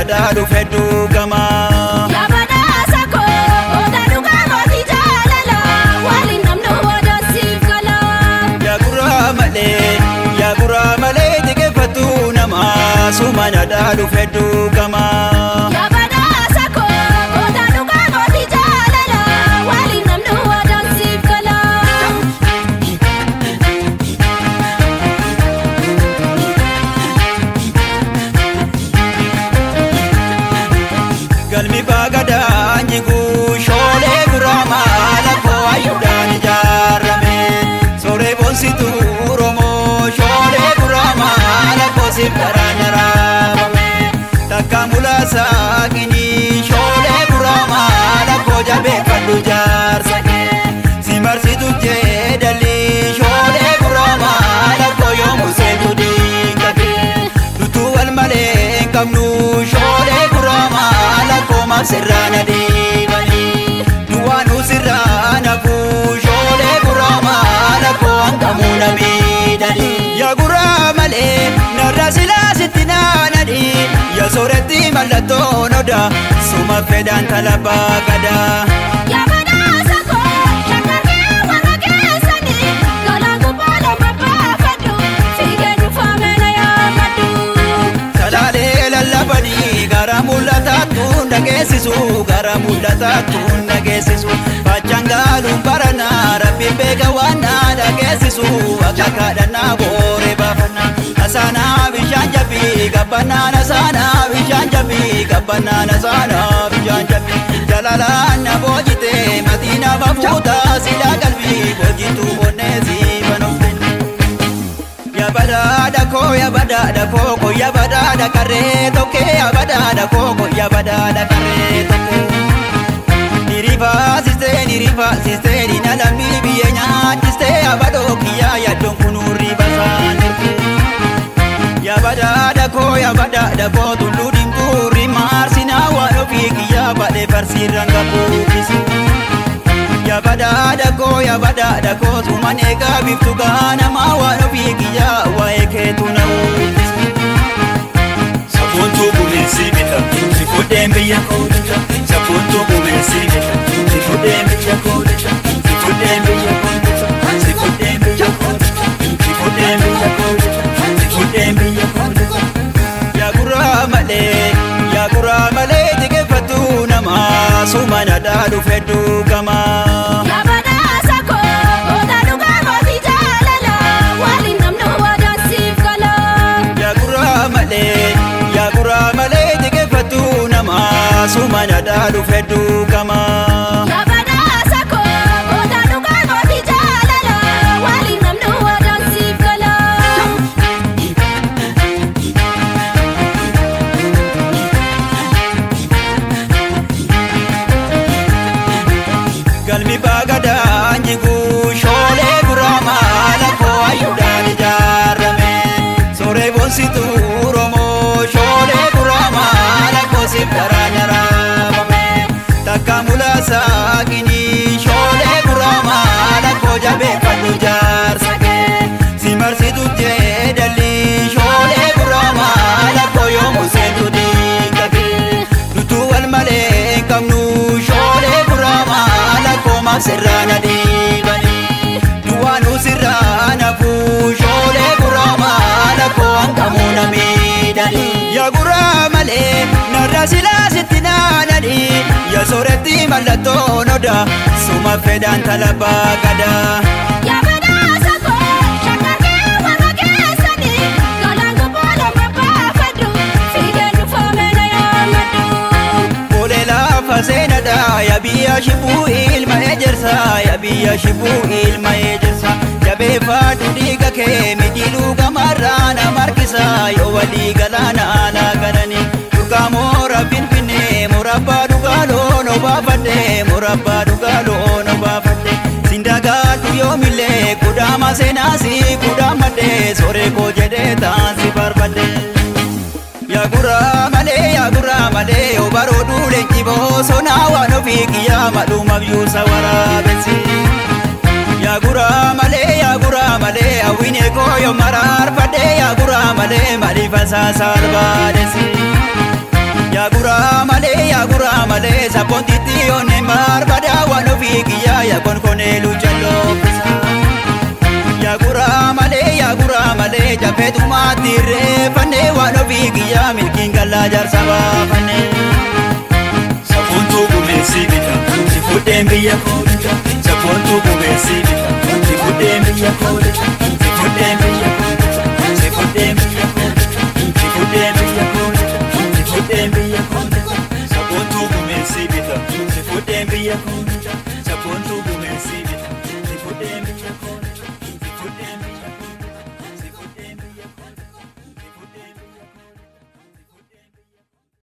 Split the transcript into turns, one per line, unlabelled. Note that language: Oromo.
daa dhufe duugamaa.
Yaabadhaasa koo oda dhugaa mootii jaalala waliin namni wada siif gala.
Yaaguraa malee xiqqeeffatu namaa sumana daa dhufe duugamaa.
Yaabadhaasa koo oda dhugaa mootii jaalala waliin namni wada siif gala.
Galmi bagadaan jiguu shoolee guraamaa lakkoo ayyuudhaan ijaarame. Sooree boonsituu Oromoo shoolee guraamaa lakkoo siif karaan naraafame. Takka mulaasaa qinii shoolee guraamaa lakkoo jabeeffadhu jaarsa kee. Si marsitu jeedalii shoolee guraamaa lakkoo yoomuu seentu diinga kee. Nutuu wal malee hin qabnu shoolee guraamaa lakkoo maaf sirraan adeemanii. Duwwaanuu sirraan hafuu shoolee guraamaa lakkoo hanqamuu na miidhanii. Yaa guraa malee narra silaa sitti naananii. Yaa sooretti mallattoon odaa suma fedhaan talabaa gadaa.
Yaabadhaasa koo shakkarkee warra keessanii galaan gubbaa lama baafadhu fiigee dhufaa na yaafadhu.
Salaalee lallabanii gara mul'ataattu dhageessisu gara mul'ataattu dhageessisu Fachaan gaaluun baranaa rabbiin beeka waan na dhageessisu akka kadhannaa booree baafannaa Asaanaa bishaan jabbii gabbannaan asaanaa bishaan jabbii gabbannaan asaanaa bishaan jabbii Jalalaan na boojite matii nama fuutaa silaa qalbii boojitu onnee siifan of kenne. Yabadaadha koo yabadaadha koo koo yabadaadha karree tokkee yabadaadha koo koo yabadaadha karree tokkee. Nirifaasistee nirifaasistee nina lammii biyya nyaachistee yabadoo kiyyaa yaaddoon kunuurri basaan ergee. Yabadaadha koo yabadaadha koo tulluu diimtuurri maarsinaa waan ofii kiyyaa badhee farsiirraan qabuufisi. Yabadaadha koo yabadaadha koo suman eegaa biiftuu gaanamaa waan ofii kiyyaa waa'ee keetu na uwwisa.
Safoontuu gumeensi bita, si fuudheen biyya koo bita. Safoontuu gumeensi bita, si fuudheen biyya koo bita. Si fuudheen biyya koo bita, si fuudheen biyya koo bita. Si fuudheen biyya koo bita, si fuudheen biyya koo bita.
Yaaguraa malee xiqqeeffatu namaa suman aadaa dhufe duugamaa.
Yaabadhaasa koo oda dhugaa mootii jaalala waliin namni wada siif gala.
Yaaguraa malee xiqqeeffatu namaa suman aadaa dhufe duugamaa.
Yaabadhaasa koo oda dhugaa mootii jaalala waliin namni wada siif gala.
Galmi bagadaan jiguu shoolee guraamaa lakkoo ayyuudhaan ijaarame. Sooree boonsituu Oromoo shoolee guraamaa lakkoo siif karaan naraafame. Takka mulaasaa qinii shoolee guraamaa lakkoo jabeeffadhu jaarsa kee. Si marsitu jeedalii shoolee guraamaa lakkoo yoomuu seentu diinga kee. Nutuu wal malee hin qabnu shoolee guraamaa lakkoo maaf sirraan adeemanii. Duwwaanuu sirraan hafuu shoolee guraamaa lakkoo hanqamuu na miidhanii. Yaa guraa malee narra silaa sitti naananii. Yaa sooretti mallattoon odaa suma fedhaan talabaa gadaa.
Yaabadhaasa koo shakkarkee warra keessanii galaan gubbaa lama baafadhu fiigee dhufaa na yaafadhu.
Olee lafa seenadhaa yaa biyya shibuu ilma ejersaa yaa biyya shibuu ilma ejersaa jabeeffadhu dhiiga kee miidhiluu gamarraa na markisaa yoo walii galaana alaa galanii durgaa moora finfinnee morabbaa dhugaa loon obaafadhee morabbaa dhugaa loon obaafadhee sindagaadhu yoomillee kudhaama seenaasi kudhaamadhee sooree koo jedhee taansi barbadhee. Yaaguraa malee yoo barooduu leenci boosonaa waan ofii kiyyaa madhumaaf yuusa waraabessi. Yaaguraa malee hawwiin eekoo yoo maraarfadhee yaaguraa malee maaliif asaasaa albaadessi. Yaa guraa malee sabboontitti onneen barbaada waan ofii kiyyaa yaa konkonee luchalloo. Yaa guraa malee yaa guraa malee jafeetumaatti reeffannee waan ofii kiyyaa milkiin gallaa jaarsa baafannee.
Safoontuu gumeessi bita, si fuudheen biyya koo bita. Safoontuu gumeessi bita, si fuudheen biyya koo bita. Si fuudheen biyya koo bita, si fuudheen biyya koo bita. Si fuudheen biyya koo bita, si fuudheen biyya koo bita. Safoontuu gumeessi bita, si fuudheen biyya koo bita. Safoontuu gumeessi bita, si fuudheen biyya koo bita.